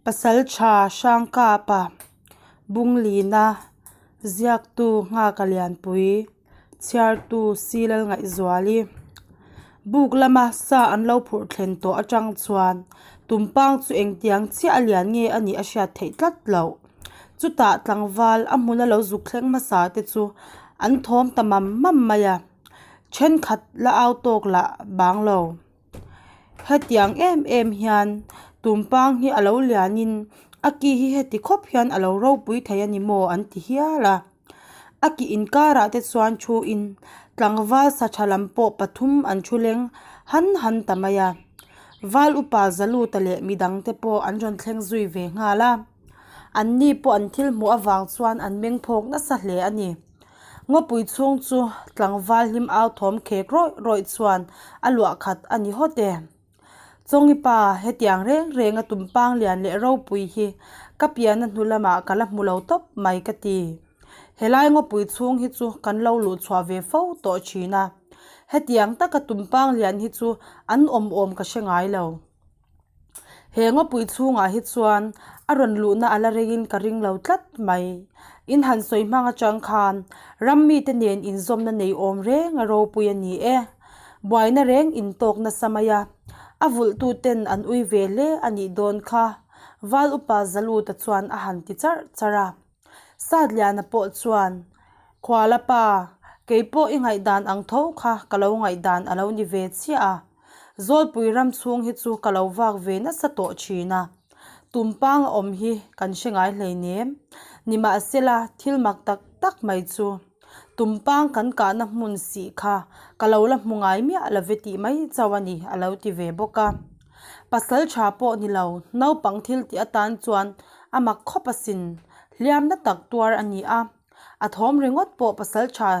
Pasalṭha Hrangkapa Bunglina ziaktu Nghaka Lianpui chhiartu Silal Ngaihzuali buk lama sa an lo phurh thlen tawh atang chuan tumpang chu engtiang chiah a lian nge a nih a hriat theih tlat loh. Chutah tlangval a hmuna lo zuk thleng hmasa te chu an thawm ta mam mam mai a, thenkhat la au tawk lah bang lo. Hetiang em em hian tumpang hi a lo lianin a ki hi heti khawp hian a lo ropui thei a ni maw an ti hial a. A ki inkarah te chuan thu in tlangval sa tha lam pawh pathum an thu leng han han ta mai a. Val upa Zaluta leh midang te pawh an rawn thleng zui ve nghal a. An ni pawh an thil hmuh avang chuan an meng phawk nasa hle a ni. Ngawpui chhung chu tlangval hlim au thawm khek rawih rawih chuan a luah khat a ni hawt e. Chawngi pa, hetiang reng reng a tumpang lian leh ropui hi ka pianna hnu lamah ka la hmu lo tawp mai ka ti. Helai ngawpui chhung hi chu kan lo luh chhuah ve fo tawh thin a, hetiang taka tumpang lian hi chu an awm awm ka hre ngai lo. He ngawpui chhungah hi chuan a rawn luhna a la reiin ka ring lo tlat mai. In han sawi hmang atang khan ram mite nen inzawmna nei awm reng a ropui a ni e. Buaina reng intawk nasa mai a, a vulhtu ten an ui ve hle a nih dawn kha, Val upa Zaluta chuan a han ti charh charh a. Satliana pawh chuan, Khuala pa, kei pawh i ngaihdan ang tho kha ka lo ngaihdan a lo ni ve chiah a. Zawlpui ram chhung hi chu ka lo vak ve nasa tawh thin a, tumpang a awm hi kan hre ngai hleinem. Nimahsela, thil mak tak tak mai chu tumpang kan kahna hmun sih kha ka lo la hmu ngai miah lo ve tih mai chauh a ni, a lo ti ve bawk a. Pasal tha pawh ni lo, naupang thil tih atan chuan a mak khawp asin, hliamna tak tuar a ni a. A thawm ringawt pawh pasal tha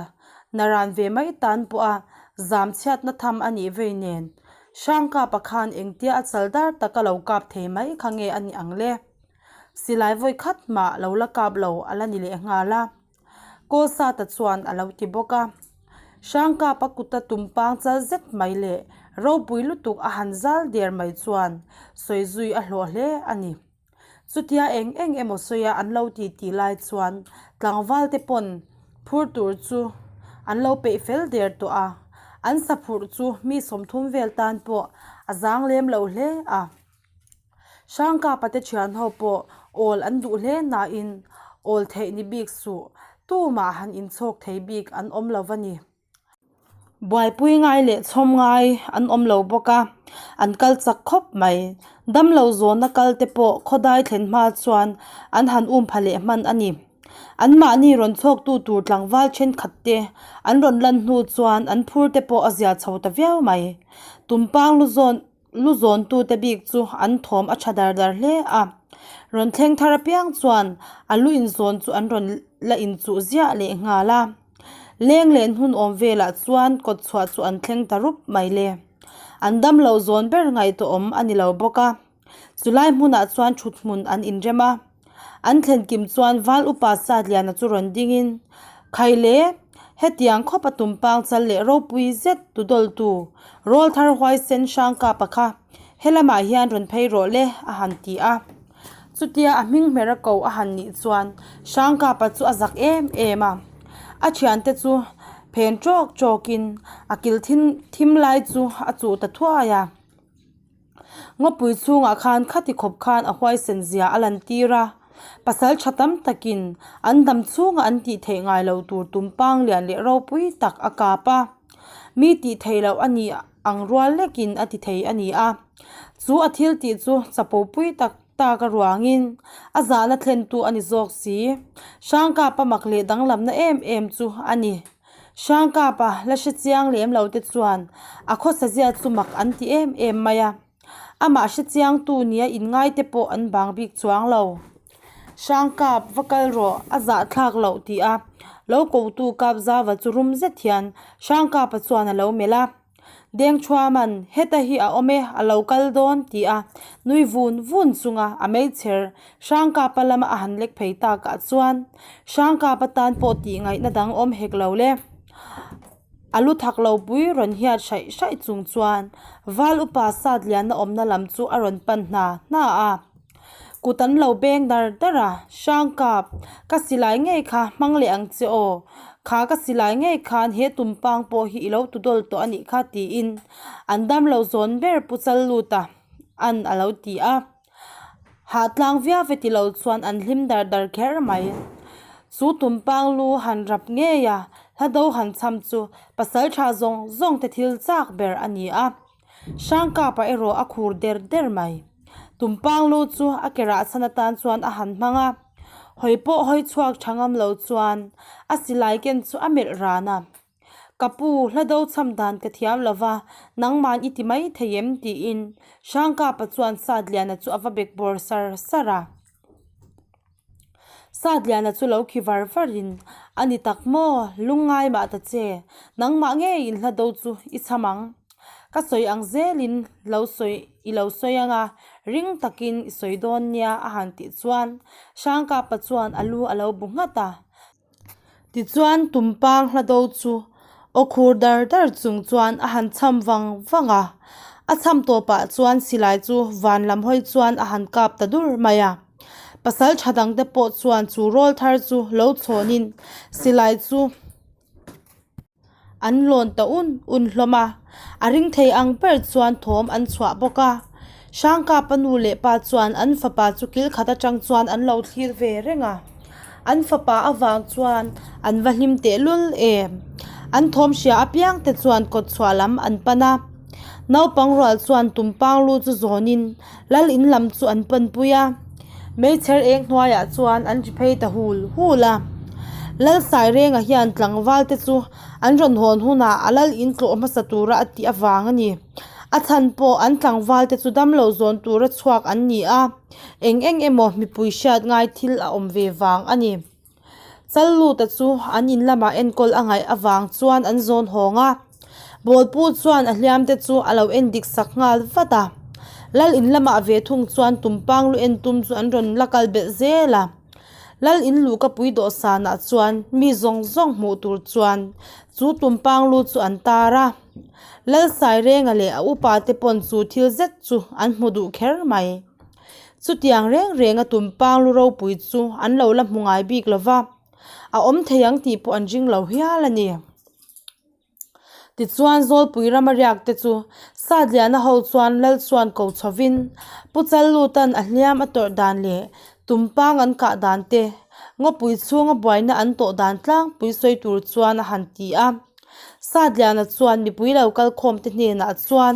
naran ve mai tan pawha zam chhiatna tham a nih vei nen, Hrangkapa khan engtia a chal dar taka lo kap thei mai kha nge a nih ang le? Silai vawi khat mah lo la kap lo a la ni leh nghal a. Kawlsata chuan a lo ti bawk a. Hrangkapa kuta tumpang chal zet mai leh ropui lutuk a han zal der mai chuan sawi zui a hlawh hle a ni. Chutia eng eng emaw sawia an lo ti tih lai chuan tlangval te pawn phur tur chu an lo peih fel der tawh a, an sa phurh chu mi 30 vel tan pawh a zang lem lo hle a. Hrangkapa te thian ho pawh awl an duh hle nain awl theih ni bik suh, tumah han inchhawk thei bik an awm lo va ni. Buaipui ngai leh chhawm ngai an awm lo bawk a, an kal chak khawp mai. Damlo zawna kal te pawh khawdai thlen hma chuan an han um pha leh hman a ni. Anmahni rawn chhawktu tur tlangval thenkhat te an rawn lan hnu chuan an phur te pawh a zia chho ta viau mai. Tumpang lu zawn Lu zawntute bik chu an thawm a tha dar dar hle a. Rawn thleng thar apiang chuan a lu inzawn chu an rawn la inchuh ziah leh nghal a. Leng leh hnun awm velah chuan kawt chhuah chu an thleng ta rup mai le. An damlo zawn ber ngaihtuahawm a ni lo bawk a. Chulai hmunah chuan thut hmun an inrem a. An thlen kim chuan Val upa Satliana chu rawn dingin, Khai le, hetiang khawp a tumpang chal leh ropui zet tu dawltu Rawlthar huaisen Hrangkapa kha helamah hian rawn phei rawh le a han ti a. Chutia a hming hmera ko a han nih chuan Hrangkapa chu a zak em em a. A thiante chu phen tawk tawkin a kil thim lai chu a chuh ta thuai a. Ngawpui chhungah khan khati khawp khan a huaisen zia a lan tir a, pasal tha tam takin an dam chhunga an tih theih ngai lo tur tumpang lian leh ropui tak a kap a, mi tih theih loh a nih ang rual lekin a ti thei a ni a, chu a thil tih chu chapo pui tak tak a ruangin a zahna thlentu a ni zawk si. Hrangkapa mak leh danglamna em em chu a ni. Hrangkapa la hre chiang lem lo te chuan a khawsa zia chu mak an ti em em mai a, amah hre chiangtu nia inngai te pawh an bang bik chuang lo. Hrangkap va kal rawh a zahthlak loh tih a lo kotu Kapzava chu rum zet hian Hrangkapa chuan a lo melh a. Dengthuaman, Heta hi a awm e, a lo kal dawn, ti a nui vun vun chunga a meichher Hrangkapa lama a han lek phei takah chuan Hrangkapa tan pawh tih ngaihna dang awm hek lo le. A lu thak lo pui rawn hiat hraih hraih chung chuan Val upa Satliana awmna lam chu a rawn pan hna hna a. Kut an lo beng dar dar a, Hrangkap, ka silai ngei kha hmang leh ang che aw. Kha ka silai ngei khan he tumpang pawh hi i lo tudawl tawh a nih kha tiin an damlo zawn ber Pu Challuta an a lo ti a. Hah tlang viau ve ti lo chuan an hlim dar dar kher mai. Chu tumpang lu han rap ngei a, hla do han cham chu pasal tha zawng zawng te thil chak ber a ni a. Hrangkapa erawh a khur der der mai. Tumpang lu chu a ke rah chhan atan chuan a han hmang a, hawi pawh hawi chhuak tha ngam lo chuan a silai ken chu a melh ran a. Ka pu, hla do chham dan ka thiam lo va, nangman i ti mai thei em? tiin Hrangkapa chuan Satliana chu a va bek bawr sar sar a. Satliana chu lo khi var varin, A ni tak maw, lungngai mah ta che, nangmah ngeiin hla do chu i chham ang. Ka sawi ang zelin lo sawi i lo sawi ang a, ring takin i sawi dawn nia a han tih chuan Hrangkapa chuan a lu a lo bu nghat a. Tichuan tumpang hla do chu aw khur dar dar chung chuan a han cham vang vang a, a cham tawpah chuan silai chu van lam hawi chuan a han kap ta dur mai a. Pasal tha dangte pawh chuan chu rawl thar chu lo chhawnin silai chu An lawn ta un un hlawm a, a ring thei ang ber chuan thawm an chhuah bawk a. Hrangkapa nu leh pa chuan an fapa chu kil khat atang chuan an lo thlir ve reng a. An fapa avang chuan an va hlim tehlul em. An thawm hria apiang te chuan kawt chhuah lam an pan a. Naupang rual chuan tumpang lu chu zawnin lal in lam chu an panpui a, meichher eng hnuaiah chuan an ri phei ta hul hul a. Lal Sairenga hian tlangval te chu an rawn hawn hunah a lal in tlawh hmasa tura a tih avang a ni. A chhan pawh an tlangval te chu damlo zawn tura chhuak an ni a, eng eng emaw mipui hriat ngai thil a awm ve vang a ni. Challuta chu an in lamah enkawl a ngaih avang chuan an zawn hawng a, Bawlpu chuan a hliam te chu a lo en dik sak nghal vat a. Lal in lamah ve thung chuan tumpang lu en tum chu an rawn la kal belh zel a. Lal in luhka pui dawhsanah chuan mi zawng zawng hmuh tur chuan chu tumpang lu chu an tar a. Lal Sairenga leh a upa te pawn chu thil zet chu an hmu duh kher mai. Chutiang reng renga tumpang lu ropui chu an lo la hmu ngai bik lo va, a awm thei ang tih pawh an ring lo hial a ni. Tichuan Zawlpui rama riak te chu Satliana ho chuan lal chuan ko chhovin Pu Challutan a hliam a tawrh dan leh tumpang an kah dan te, ngawpui chhunga buaina an tawh dan tlangpui sawi tur chuan a han ti a. Satliana chuan mipui lo kalkhawm te hnenah chuan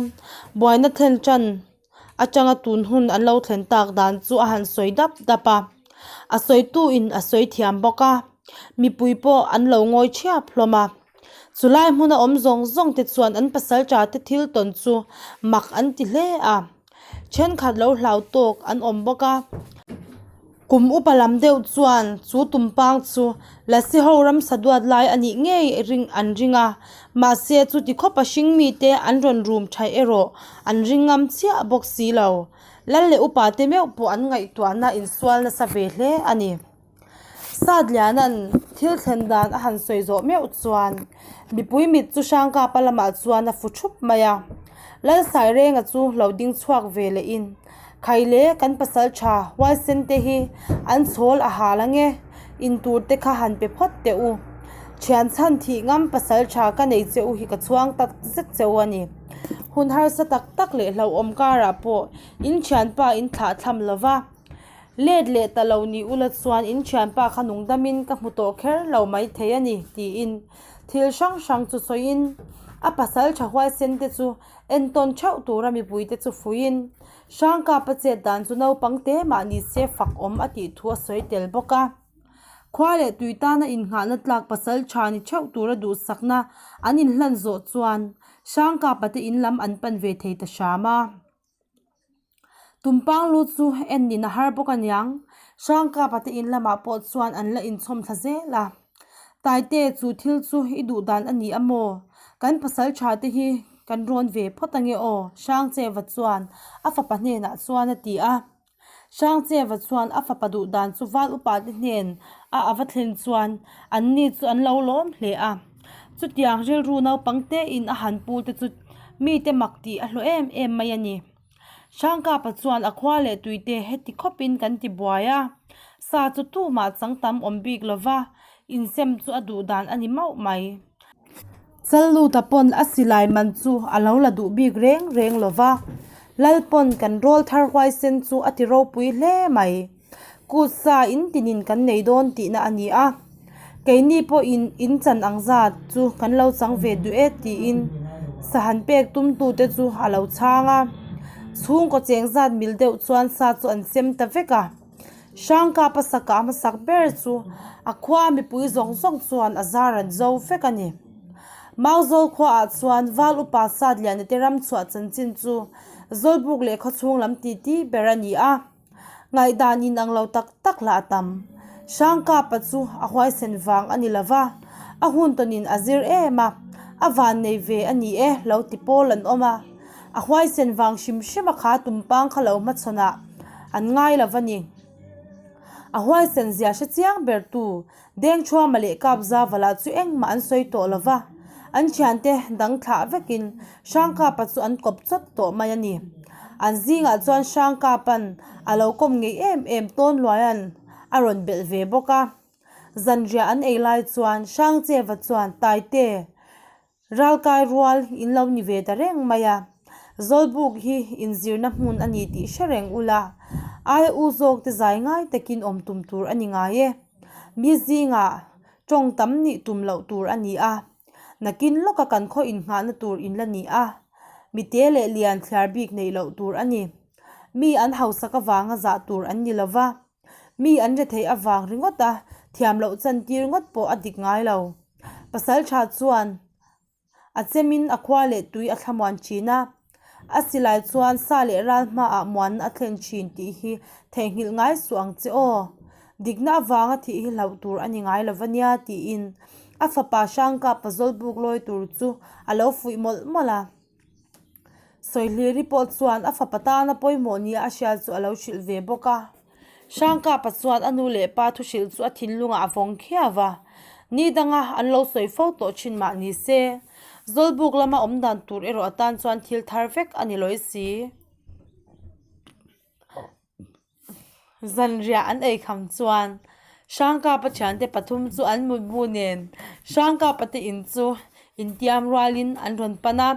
buaina thlen tan atanga tun hun an lo thlen tak dan chu a han sawi dap dap a, a sawitu in a sawi thiam bawk a, mipui pawh an lo ngawi thiap hlawm a, chulai hmuna awm zawng zawng te chuan an pasal tha te thil tawn chu mak an ti hle a, thenkhat lo hlau tawk an awm bawk a. Kum upa lam deuh chuan chu tumpang chu Lasi ho ramsa duat lai a nih ngei ring an ring a, mahse chuti khawpa hring mite an rawn rum thaih erawh an ring ngam chiah bawk si lo. Lal leh upa te meuh pawh an ngaihtuahna insual nasa ve hle a ni. Satliana'n thil thlen dan a han sawi zawh meuh chuan mipui mit chu Hrangkapa lamah chuan a fu thup mai a, Lal Sairenga chu lo ding chhuak ve lehin Khaile kan pasal tha huaisen te hi an chhawl a hal ange, in tur te kha han pe phawt teh u. Thian chhan thih ngam pasal tha ka nei che u hi ka chhuang tak zet che u a ni. Hun harsa tak tak leh hlauhawm karah pawh in thianpa in thlah thlam lo va. Let leh ta lo ni ula chuan in thianpa kha nungdamin ka hmu tawh kher lo maithei a ni tiin thil hrang hrang chu sawiin a pasal tha huaisen te chu Entawn theuh tura mipuite chu fuiin, Hrangkapa chet dan chu naupang te mah ni se fak awm a tih thu a sawi tel bawk a. Khua leh tui tana innghahna tlak pasal tha ni theuh tura duhsakna an inhlan zawh chuan Hrangkapa te in lam an pan ve thei ta hram a. Tumpang lu chu en nin a har bawk aniang, Hrangkapa te in lamah pawh chuan an la inchhawm thla zel a. Taite chu thil chu i duh dan a ni a maw? Kan pasal tha te hi kan rawn ve phawt ange aw Hrangcheva chuan a fapa hnenah chuan a ti a. Hrangcheva chuan a fapa duh dan chu val upa te hnen a ava thlen chuan an ni chu an lo lawm hle a. Chutiang rilru naupang te in a han pu te chu mite mak tih a hlawh em em mai a ni. Hrangkapa chuan a khua leh tuite heti khawpin kan ti buai a, sa chu tumah chang tam awm bik lova insem chu a duh dan a ni mauh mai. Challuta pawn a silai man chu a lo la duh bik reng reng lova, Lal pawn kan rawl thar huaisen chu a ti ropui hle mai. Kut sa in tinin kan nei dawn tihna a ni a, keini pawhin in chan ang zat chu kan lo chang ve duh e tiin sa han pek tumtute chu a lo chhang a. Chhungkaw cheng zat mil deuh chuan sa chu an sem ta vek a. Hrangkapa sakah hmasak ber chu a khua mipui zawng zawng chuan a zar an zo vek a ni. Mauzawl khuaah chuan Val Upa Satliana te ram chhuah chanchin chu Zawlbuk leh khawchhung lam titi ber a ni a. Ngaihdan in ang lo tak tak lah a tam. Hrangkapa chu a huaisen vang a ni lo va, a hun tawnin a zir em a, a van nei ve a ni e lo ti pawl an awm a. A huaisen vang hrim hrim a kha tumpang kha lo hmachhawnah an ngai lo va ni. A huaisen zia hre chiang ber tu Dengthuama leh Kapzava lah chu engmah an sawi tawh lo va, an thiante dang thlah vekin Hrangkapa chu an kawp chawt tawh mai a ni. An zingah chuan Hrangkapa'n a lo kawm ngei em em Tawnluaia'n a rawn belh ve bawk a. Zanriah an ei lai chuan Hrangcheva chuan Taite, Ralkai rual in lo ni ve ta reng mai a, Zawlbuk hi inzirna hmun a ni tih hre reng ula, aia u zawk te zai ngai takin awm tum tur a ni ngai e. Mi zingah tawng tam nih tum loh tur a ni a, nakin lawka kan khaw innghahna tur in la ni a, mite leh lian thliar bik neih loh tur a ni. Mi an hausak avanga zah tur an ni lova, Mi an retheih avang ringawt a, thiam loh chantir ngawt pawh a dik ngai lo. Pasal tha chuan a chemin a khua leh tui a thlamuan thin a, a silai chuan sa leh ral hmaah muanna a thlen thin tih hi theihnghilh ngai suh ang che aw. Dikna avanga thih hi hlauh tur a ni ngai lo va nia tiin a fapa Hrangkapa Zawlbuk lawi tur chu a lo fuih mawlh mawlh a. Sawihliri pawh chuan a fapa tana pawimawh nia a hriat chu a lo hrilh ve bawk a. Hrangkapa chuan a nu leh pa thu hrilh chu a thinlungah a vawng khiau va. Ni danga an lo sawi fo tawh thin mah ni se, Zawlbuk lama awm dan tur erawh atan chuan thil thar vek a ni lawi si. Zanriah an ei kham chuan Hrangkapa thiante pathum chu an mutbu nen Hrangkapa te in chu intiam rualin an rawn pan a,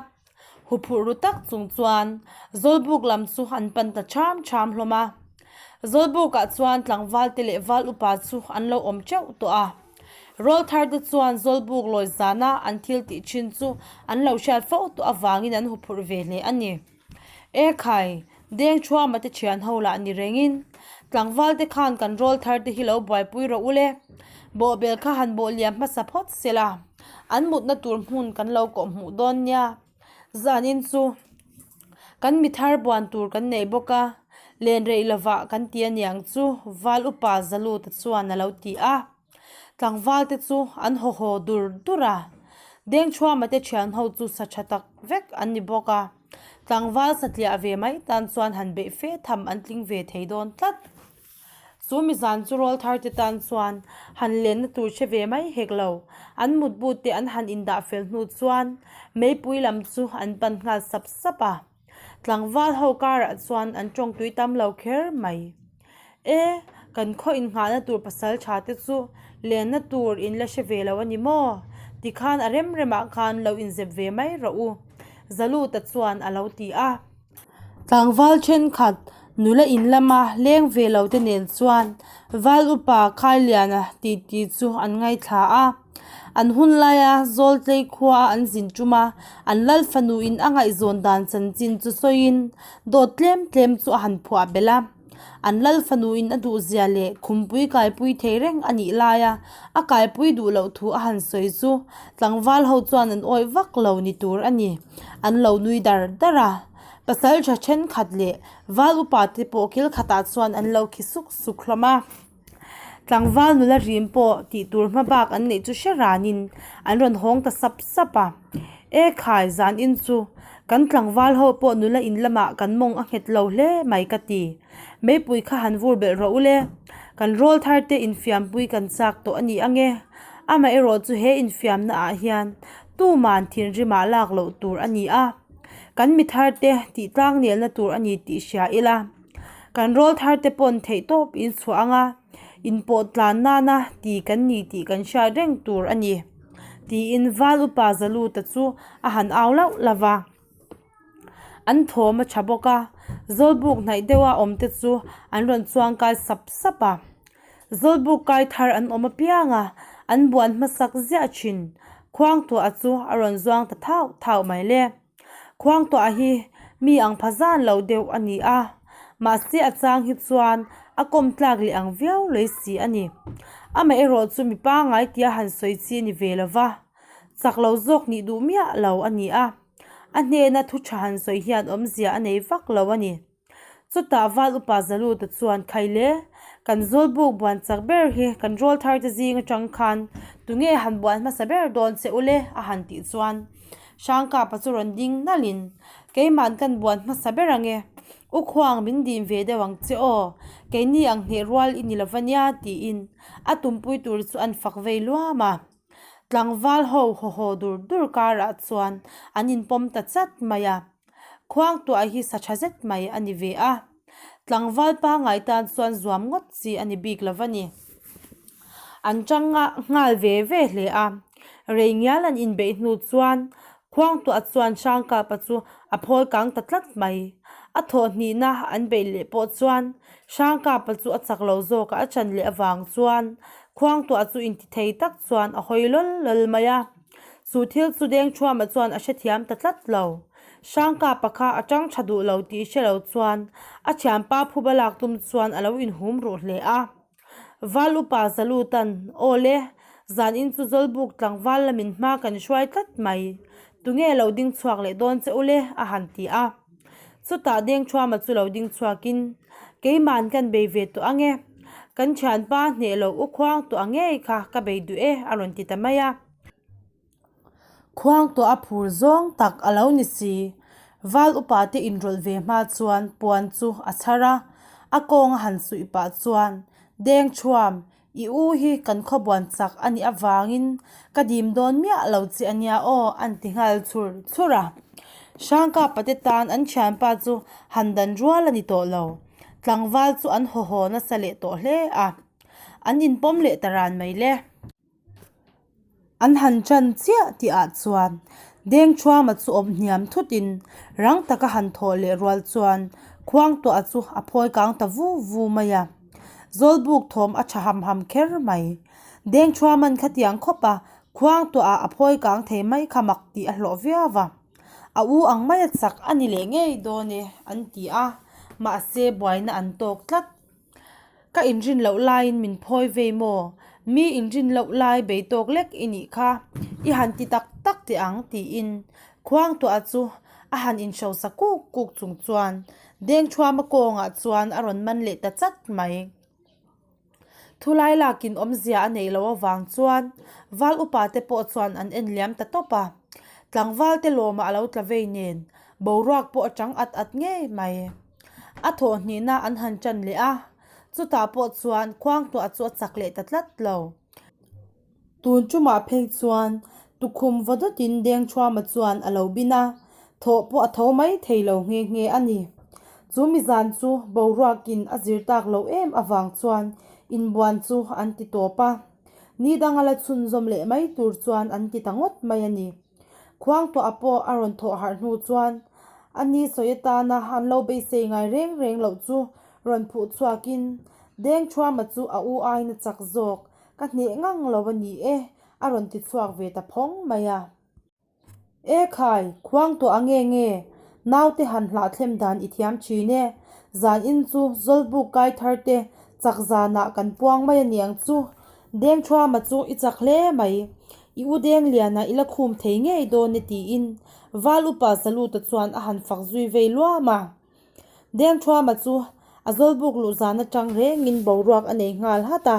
huphurh ru tak chung chuan Zawlbuk lam chu an pan ta ṭham ṭham hlawm a. Zawlbukah chuan tlangval te leh val upa chu an lo awm ṭeuh tawh a. Rawlthar te chuan Zawlbuk lawi zana an thil tih ṭhin chu an lo hriat fo tawh avangin an huphurh ve hle a ni. E khai, Dengthuama te thian ho lah ni rengin, tlangval te khan kan rawl thar te hi lo buaipui rawh u le. Bawhbel kha han bawh liam hmasa phawt se la, an mutna tur hmun kan lo kawh hmuh dawn nia. Zanin chu kan mi thar buan tur kan nei bawk a, len reih lovah kan ti aniang chu Val upa Zaluta chuan a lo ti a. Tlangval te chu an haw haw dur dur a, Dengthuama te thian ho chu sa tha tak vek an ni bawk a, tlangval satliah ve mai tan chuan han beih fe tham an tling ve thei dawn tlat. Chu mizan chu rawl thar te tan chuan han lenna tur hre ve mai hek lo, an mutbu te an han indah fel hnu chuan meipui lam chu an pan nghal sap sap a. Tlangval ho karah chuan an tawng tui tam lo kher mai. E, kan khaw innghahna tur pasal tha te chu lenna tur in la hre ve lo a ni maw? Tikhan a rem remah khan lo inzep ve mai rawh u, Zaluta chuan a lo ti a. Tlangval thenkhat nula in lama leng ve lo te nen chuan Val upa Khailiana titi chu an ngaithla a. An hun laia Zawltlei khua an zin tum a, an lal fanuin a ngaihzawn dan chanchin chu sawiin dawt tlem tlem chu a han phuah belh a. An lal fanuin a duhzia leh khumpui kaipui thei reng a nih laia a kaipui duh loh thu a han sawi chu tlangval ho chuan an awih vak lo ni tur a ni. An lo nui dar dar a. Pasal tha thenkhat leh val upa te pawh kil khatah chuan an lo khi suk suk hlawm a. Tlangval nula rim pawh tih tur hma bak an neih chu hre ranin an rawn hawng ta sap sap a. E khai zan in chu kan tlangval ho pawh nula in lamah kan mawng a nghet lo hle mai ka ti. Meipui kha han vur belh rawh u le. Kan rawl thar te infiampui kan chak tawh a ni ange. Amaherawh chu he infiamna ah hian tuman thinrimah lak loh tur a ni a. Kan mi tharte tih tlang nelna tur a ni tih hria ila, kan rawl tharte pawn theihtawp in chhuah anga inpawh tlan nana ti kan ni tih kan hriat reng tur a ni, tiin Val upa Zaluta chu a han au lauh lauh va. An thawm a tha bawk a, Zawlbuk hnaih deuha awm te chu an rawn chuang kai sap sap a. Zawlbuk kai thar an awm apiang a, an buan hmasak ziah thin. Khuangtuah chu a rawn zuang ta thauh thauh mai le. Khuangtuah hi mi ang pha zan lo deuh a ni a, mahse a chang hi chuan a kawm tlak leh ang viau lei si a ni. Amaherawh chu mi pangngai tia han sawi chi a ni ve lo va, chak lo zawk nih duh miah lo a ni a. A hnena thu tha han sawi hian awmzia a nei vak lo a ni. Chutah Val upa Zaluta chuan Khaile, kan Zawlbuk buan chak ber hi kan rawl thar te zing atang khan tunge han buan hmasa ber dawn che ule a han tih chuan Hrangkapa chu rawn ding nalhin Keima'n kan buan hmasa ber ange, U Khuang min dim ve deuh ang che aw, keini ang hneh rual i ni lova nia tiin a tumpui tur chu an fak vei luam a. Tlangval ho haw haw dur dur karah chuan an inpawm ta chat mai a, Khuangtuah hi sa tha zet mai a ni ve a, tlangval pangngai tan chuan zuam ngawt chi a ni bik lo va ni. An tang nghal ve ve hle a, rei ngial an inbeih hnu chuan Khuangtuah chuan Hrangkapa chu a phawi kang ta tlat mai. A thawh hnihna an beih leh pawh chuan Hrangkapa chu a chak lo zawkah a chan leh avang chuan Khuangtuah chu intithei tak chuan a hawi lawl lawl mai a. Chu thil chu Dengthuama chuan a hrethiam ta tlat lo. Hrangkapa kha a tang tha duh lo tih hre lo chuan a thianpa phuba lak tum chuan a lo inhum ruh hle a. Val upa Zalutan, Aw le, zan in chu Zawlbuk tlangval lamin hma kan hruai tlat mai. Tunge lo ding chhuak leh dawn che u le? a han ti a. Chutah Dengthuama chu lo ding chhuakin, Keima'n kan bei ve tawh ang e. Kan thianpa hneh lo u khuang tawh ang ngei kha ka bei duh e a rawn ti ta mai a. Khuang tawh a phur zawng tak a lo ni si. Val upa te inrawlh ve hma chuan puan chu a chhar a, a kawng a han suih pah chuan, Dengthuam, I u hi kan khawbuan chak a nih avangin ka dim dawn miah lo che a nia aw an ti nghal chhur chhur a. Hrangkapa te tan an thianpa chu han dan rual a ni tawh lo. Tlangval chu an haw haw nasa leh tawh hle a. An inpawm leh ta ran mai le. An han ṭan chiah tih ah chuan Dengthuama chu awm hniam thutin rang taka han thawh leh rual chuan Khuangtuah chu a phawi kang ta vu vu mai a. Zawlbuk thawm a ṭha ham ham kher mai. Dengthuama'n khatiang khawp a Khuangtuah ah a phawi kang thei mai kha mak tih a hlawh viau va. A u ang maia chak a ni leh ngei dawn e an ti a, mahse buaina an tawk tlat. Ka inrin loh laiin min phawi vei maw? Mi inrin loh lai bei tawk lek i nih kha, i han ti tak tak teh ang tiin Khuangtuah chu a han inhrosa kuk kuk chung chuan Dengthuama kawngah chuan a rawn man leh ta chat mai. Thulai lakin awmzia a neih loh avang chuan Val upa te pawh chuan an en liam ta tawp a, tlangval te lawmah a lo tla vei nen boruak pawh a chang at at ngei mai. A thawh hnihna an han ṭan leh a, chutah pawh chuan khuangtuah chu a chak leh ta tlat lo. Tun ṭumah phei chuan tukhum vaw dawtin Dengthuama chuan a lo bin a, thawh pawh a tho mai thei lo nghe nghe a ni. Chu mizan chu boruakin a zir tak loh em avang chuan inbuan chu an ti tawp a, ni danga la chhunzawm leh mai tur chuan an ti ta ngawt mai a ni. Khuangtuah pawh a rawn thawh harh hnu chuan a ni sawi atana an lo beisei ngai reng reng loh chu rawn phuh chhuakin Dengthuama chu a u aiin a chak zawk, ka hneh ngang lo a ni e a rawn ti chhuak ve ta phawng mai a. E khai, Khuangtuah a nge nge, naute han hlahthlem dan i thiam thin e, zan in chu Zawlbuk kai thar te chak zanah kan puang mai a niang chu Dengthuama chu i chak hle mai, i u Dengliana i la khum thei ngei dawn e tiin Val upa Zaluta chuan a han fak zui vei luam a. Dengthuama chu a zawlbuk luh zan atang rengin boruak a nei nghal hat a,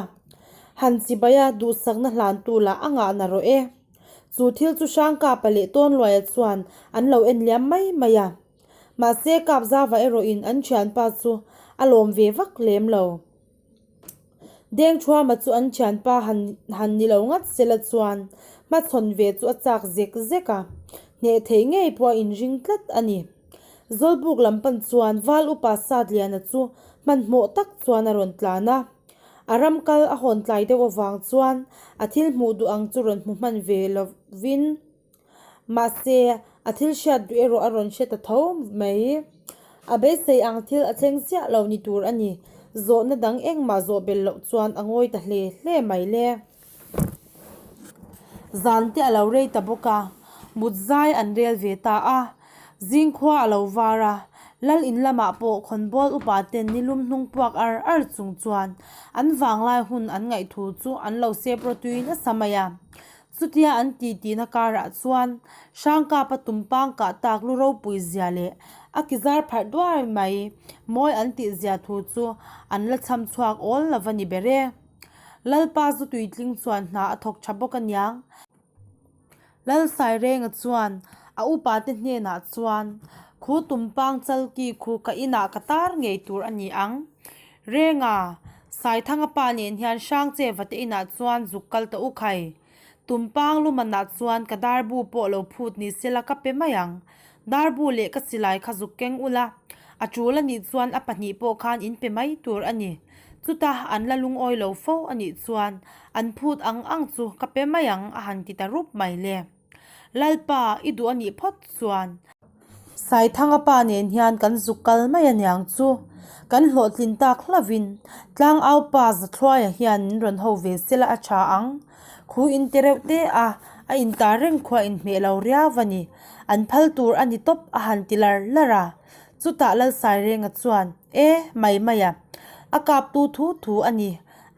han chibaia duhsakna hlantu lah a ngah na rawh e. Chu thil chu Hrangkapa leh Tawnluaia chuan an lo en liam mai mai a. Mahse Kapzava erawhin an thianpa chu a lawm ve vak lem lo. Dengthuama chu an thianpa han han ni lo ngat sela chuan hmachhawn ve chu a chak zek zek a. Hneh theih ngei pawh a inring tlat a ni. Zawlbuk lam pan chuan Val Upa Satliana chu hmanhmawh tak chuan a rawn tlan a. A ram kal a hawn tlai deuh avang chuan a thil hmuh duh ang chu rawn hmu hman ve lovin mahse a thil hriat duh erawh a rawn hre ta tho mai. A beisei ang thil a thleng chiah lo ni tur a ni. Zawhna dang engmah zawh belh loh chuan a ngawi ta hle hle mai le. Zan te a lo rei ta bawk a, mut zai an rel ve ta a. Zingkhua a lo var a, lal in lamah pawh khawnbawl upa ten nilum hnung puak ar ar chung chuan an vanglai hun an ngaihthu chu an lo sep rawtui nasa mai a. Chutia an ti tihna karah chuan Hrangkapa tumpang kah tak lu ropui zia leh a ki zar pharh duai mai mawi an tih zia thu chu an la chham chhuak awl lova ni ber e. Lalpa zu tuitling chuan hna a thawk tha bawk aniang. Lalsairenga chuan a upate hnenah chuan, Khu tumpang chalki khu ka inah ka tar ngei tur a ni ang. Renga, Saithanga pa nen hian Hrangcheva te inah chuan zuk kal ta u khai. Tumpang lumanah chuan ka darbu pawh lo phut ni sela ka pe mai ang. Darbu leh ka silai kha zuk keng ula, a tul a nih chuan a pahnih pawh khan in pe mai tur a ni. Chuta an la lungawi lo fo a nih chuan an phut ang ang chu ka pe mai ang a han ti ta rup mai le. Lalpa, i duh a nih phawt chuan. Saithanga pa nen hian kan zuk kal mai aniang chu. Kan hlawhtlin tak hlauhin Tlangau pa Zathluaia hian min rawn ho ve sela a tha ang. Khu in ti reuh te a, a intar reng khua inhmeh lo riau a ni. An phal tur a ni tawp a han ti lar lar a. Chutah Lalsairenga chuan, E, mai mai a, a kaptu thu thu a ni,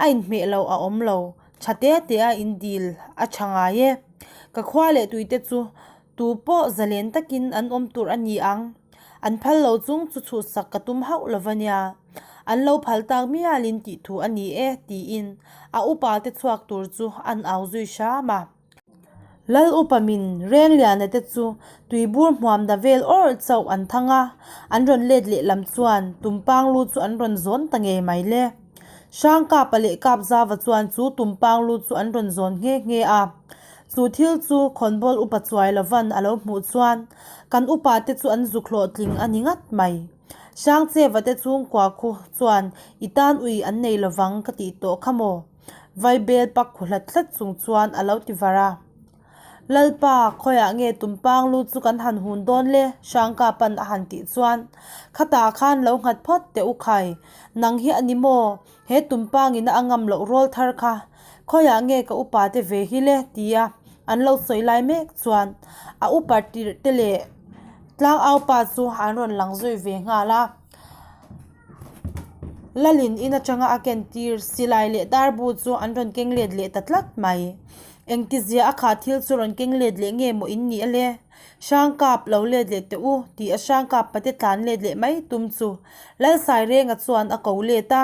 a inhmeh lo a awm lo, tha te te a in dil a tha ngai e. Ka khua leh tuite chu tu pawh zalen takin an awm tur a ni ang. An phal lo chung chu chhuhsak ka tum hauh lo va nia. An lo phal tak mialin tih thu a ni e, tiin a upa te chhuak tur chu an au zui hram a. Lal upa min Rengliana te chu tuibur hmuam da vel awrh chauh an thang a, an rawn let leh lam chuan tumpang lu chu an rawn zawn ta ngei mai le. Hrangkapa leh Kapzava chuan chu tumpang lu chu an rawn zawn nghe nghe a. Chu thil chu khawnbawl upa chuai lovan a lo hmuh chuan kan upa te chu an zuk hlawhtling a ni ngat mai. Hrangcheva te chhungkua khu chuan i tan ui an nei lovang ka tih tawh kha maw? Vaibel pak khu hlat hlat chung chuan a lo ti var a. Lalpa, khawiah nge tumpang lu chu kan han hun dawn le? Hrangka pan a han tih chuan, Khatah khan lo nghat phawt teh u khai, nang hi a ni maw? He tumpangina a ngam loh rawl thar kha khawiah nge ka upa te ve hi le? tia an lo sawi lai mek chuan a upa tirh te leh tlangau pa chu an rawn lang zui ve nghal a. Lalin in atanga a ken tir silai leh darbu chu an rawn keng let leh ta tlat mai. Engtizia a khah thil chu rawn keng let leh nge maw in nih a le? Hrangkap lo let leh teh u tih a hrangkap pate tlan let leh mai tum chu Lalsairenga chuan a ko let a.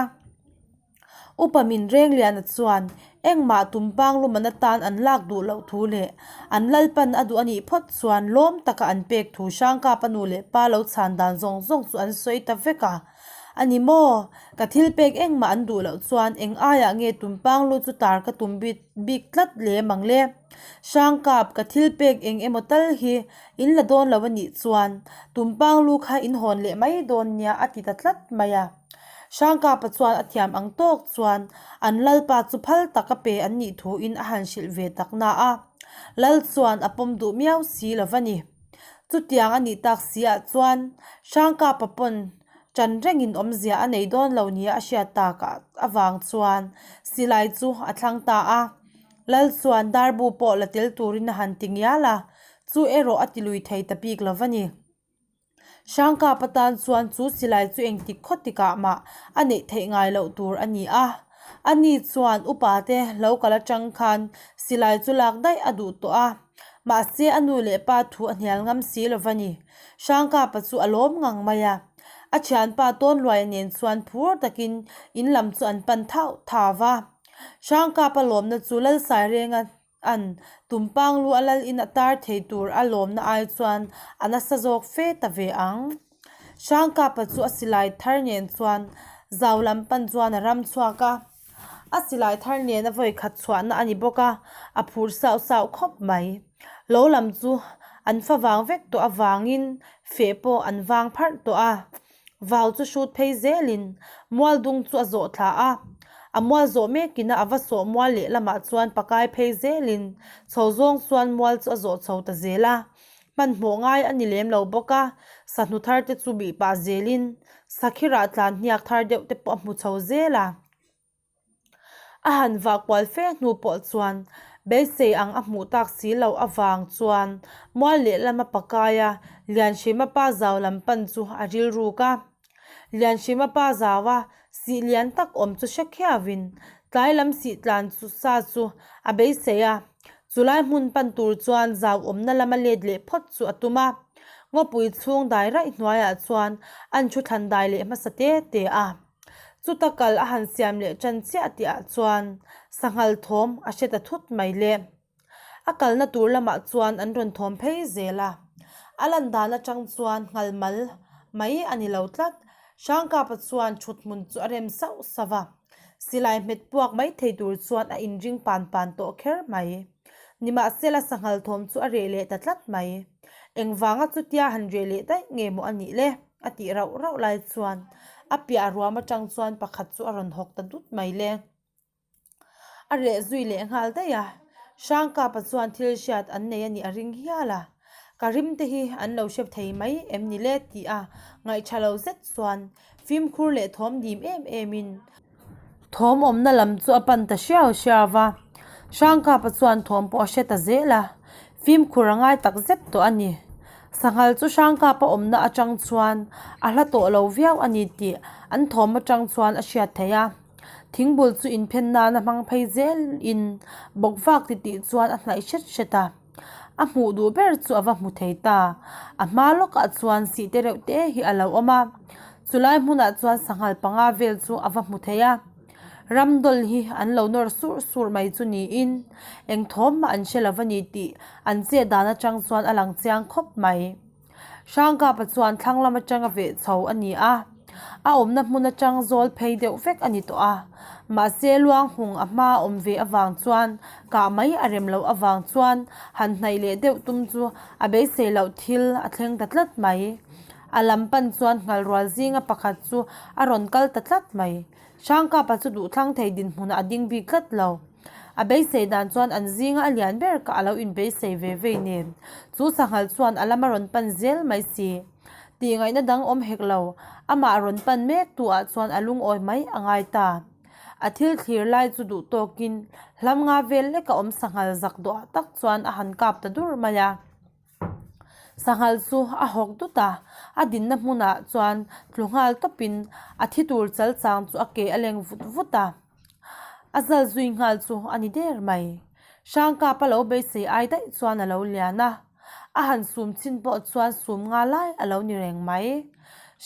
Upa min Rengliana chuan engmah tumpang luman atan an lak duh loh thu leh an lalpan a duh a nih phawt chuan lawm taka an pek thu Hrangkapa nu leh pa lo chhan dan zawng zawng chu an sawi ta vek a. A ni maw? Ka thil pek engmah an duh loh chuan eng aiah nge tumpang lu chu tar ka tum bik bik tlat lem ang le? Hrangkap, ka thil pek eng emaw tal hi in la dawn lo a nih chuan tumpang lu kha in hawn leh mai dawn nia a ti ta tlat mai a. Hrangkapa chuan a thiam ang tawk chuan an lalpa chu phal taka pe an nih thuin a han hrilh ve tak na a, lal chuan a pawm duh miau si lo va ni. Chutiang a nih tak si ah chuan Hrangkapa pawn ṭan rengin awmzia a nei dawn lo nia a hriat tak avang chuan silai chu a thlang ta a, lal chuan darbu pawh la tel turin a han ti ngial a, chu erawh a ti lui thei ta bik lo va ni. Hrangkapa tan chuan chu silai chu engtik khaw tikah mah a neih theih ngai loh tur a ni a. Ani chuan upa te lo kal atang khan silai chu lak daih a duh tawh a, mahse a nu leh pa thu a hnial ngam si lo va ni. Hrangkapa chu a lawm ngang mai a. A thianpa Tawnluaia nen chuan phur takin in lam chu an pan thauh thau va. Hrangkapa lawmna chu Lalsairenga An tumpang lu a lal in a tar thei tur a lawmna ai chuan a nasa zawk fe ta ve ang. Hrangkapa chu a silai thar nen chuan zau lam pan chuan a ram chhuak a. A silai thar nen a vawi khat chhuahna a ni bawk a, a phur sauh sauh khawp mai. Lo lam chu An favang vek tawh avangin feh pawh an vang pharh tawh a. Vau chu hrut phei zelin mual dung chu a zawh thla a. A mual zawh mekin a a va sawh mual lehlamah chuan pakai phei zelin chho zawng chuan mual chu a zawh chho ta zel a. Hmanhmawh ngai a ni lem lo bawk a, sahnu thar te chu bih pah zelin sakhirah tlan hniak thar deuh te pawh a hmu chho zel a. A han vah kual fe hnu pawh chuan beisei ang a hmuh tak si loh avang chuan mual lehlam a pakai a, Lianhrima pa zau lam pan chu a rilruk a. Lianhrima pa zau a sih lian tak awm chu hre khiauin tlai lam sih tlan chu sa chu a beisei a, chulai hmun pan tur chuan zau awmna lama let leh phawt chu a tum a. Ngawpui chhung dai raih hnuaiah chuan an thu thlan dai leh hmasa te te a. Chuta kal a han siam leh ṭan chiah tihah chuan sanghal thawm a hre ta thut mai le. A kalna tur lamah chuan an rawn thawm phei zel a. A lan dan aṭang chuan nghal mal mai a ni lo tlat. Hrangkapa chuan ṭhut hmun chu a rem sauh sauh a. Silai hmet puak mai thei tur chuan a inring pan pan tawh kher mai. Nimahsela sanghal thawm chu a reh leh ta tlat mai. Engvanga chutia han reh leh daih nge maw a nih le? A tih rauh rauh lai chuan a piah ruam atang chuan pakhat chu a rawn hawk ta dut mai le. A reh zui leh nghal daih a, Hrangkapa chuan thil hriat an nei a nih a ring hial a, ka rim te hi an lo hre thei mai em ni le tih a ngaihṭha lo zet chuan fimkhur leh thawm dim em em in Thawm awmna lam chu a pan ta hriau hriau va, Hrangkapa chuan thawm pawh a hre ta zel a, fimkhur a ngai tak zet tawh a ni. Sanghal chu Hrangkapa awmna atang chuan a hla tawh lo viau a ni tih an thawm atang chuan a hriat theih a. Thingbul chu inphen nan a hmang phei zelin bawkvak titih chuan a hnaih hret hret a. A hmuh duh ber chu a va hmu thei ta. A hma lawkah chuan sih te reuh te hi a lo awm a, chulai hmunah chuan sanghal panga vel chu a va hmu thei a. Ramdawl hi an lo nawr surh surh mai chu niin eng thawm mah an hre lo va ni tih an chet dan atang chuan a lang chiang khawp mai. Hrangkapa chuan thlang lam atanga veh chho a ni a, a awmna hmun atang zawl phei deuh vek a ni tawh a. Mahse luanghung a hma awm ve avang chuan kah mai a rem loh avang chuan han hnaih leh deuh tum chu a beisei loh thil a thleng ta tlat mai. A lam pan chuan nghalrual zinga pakhat chu a rawn kal ta tlat mai. Hrangkapa chu duhthlang thei dinhmunah a ding bik tlat lo. A beisei dan chuan an zinga a lian ber kah a lo inbeisei ve vei nen. Chu sanghal chuan a lama rawn pan zel mai si. Tih ngaihna dang awm hek lo, amah rawn pan mek tu ah chuan a lungawi mai a ngai ta. A thil thlir lai chu duh tawkin hlam nga vel leka awm sanghal zak dawhah tak chuan a han kap ta dur mai a. Sanghal chu a hawk dut a, a dinna hmunah chuan tlu nghal tawpin a thi tur chal chang chu a ke a leng vut vut a. A zal zui nghal chu a ni der mai. Hrangkapa lo beisei ai daih chuan a lo lian a, a han sum chin pawh chuan sum nga lai a lo ni reng mai.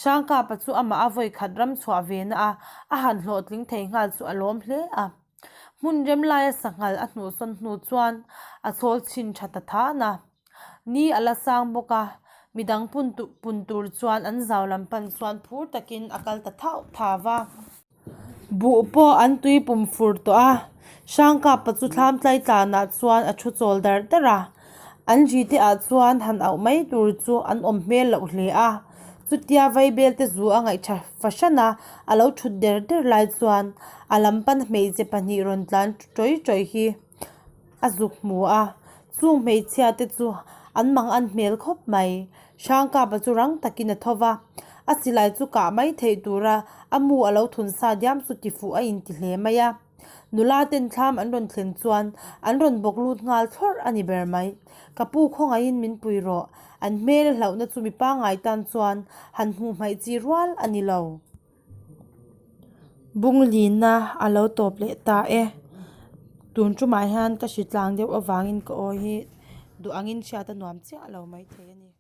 Hrangkapa chu amah a vawikhat ram chhuah ve na a, a han hlawhtling thei nghal chu a lawm hle a. Hmun rem laia sanghal a hnuhsawn hnu chuan a chhawl chhin tha ta than a. Ni a la sang bawk a, midang pun pun tur chuan an zau lam pan chuan phur takin a kal ta thauh thau va. Buh pawh an tui pum fur tawh a, Hrangkapa chu thlam tlai tlanah chuan a thu chawl dar dar a. An ri te ah chuan han auh mai tur chu an awm hmel loh hle a, chutia vaibel te zu a ngaih tha fahran a, a lo thut der der lai chuan a lam pan hmeichhe pahnih rawn tlan tawi tawi hi a zuk hmu a, chung hmeichhia te chu an mang an hmel khawp mai. Hrangkapa chu rang takin a tho va, a silai chu kah mai theih tura a mu a lo thun sa diam chu tifuh a inti hle mai a. Nula ten thlam an rawn thlen chuan an rawn bawk lut nghal thlawrh a ni ber mai. Ka pu khawngaihin min pui rawh, an hmel a hlauhna chu mi pangngai tan chuan han hmuh hmaih chi rual a ni lo. Bunglina a lo tawp leh ta e. Tun tumah hian ka hritlang deuh avangin ka aw hi duh angin hriat a nuam chiah lo maithei a ni.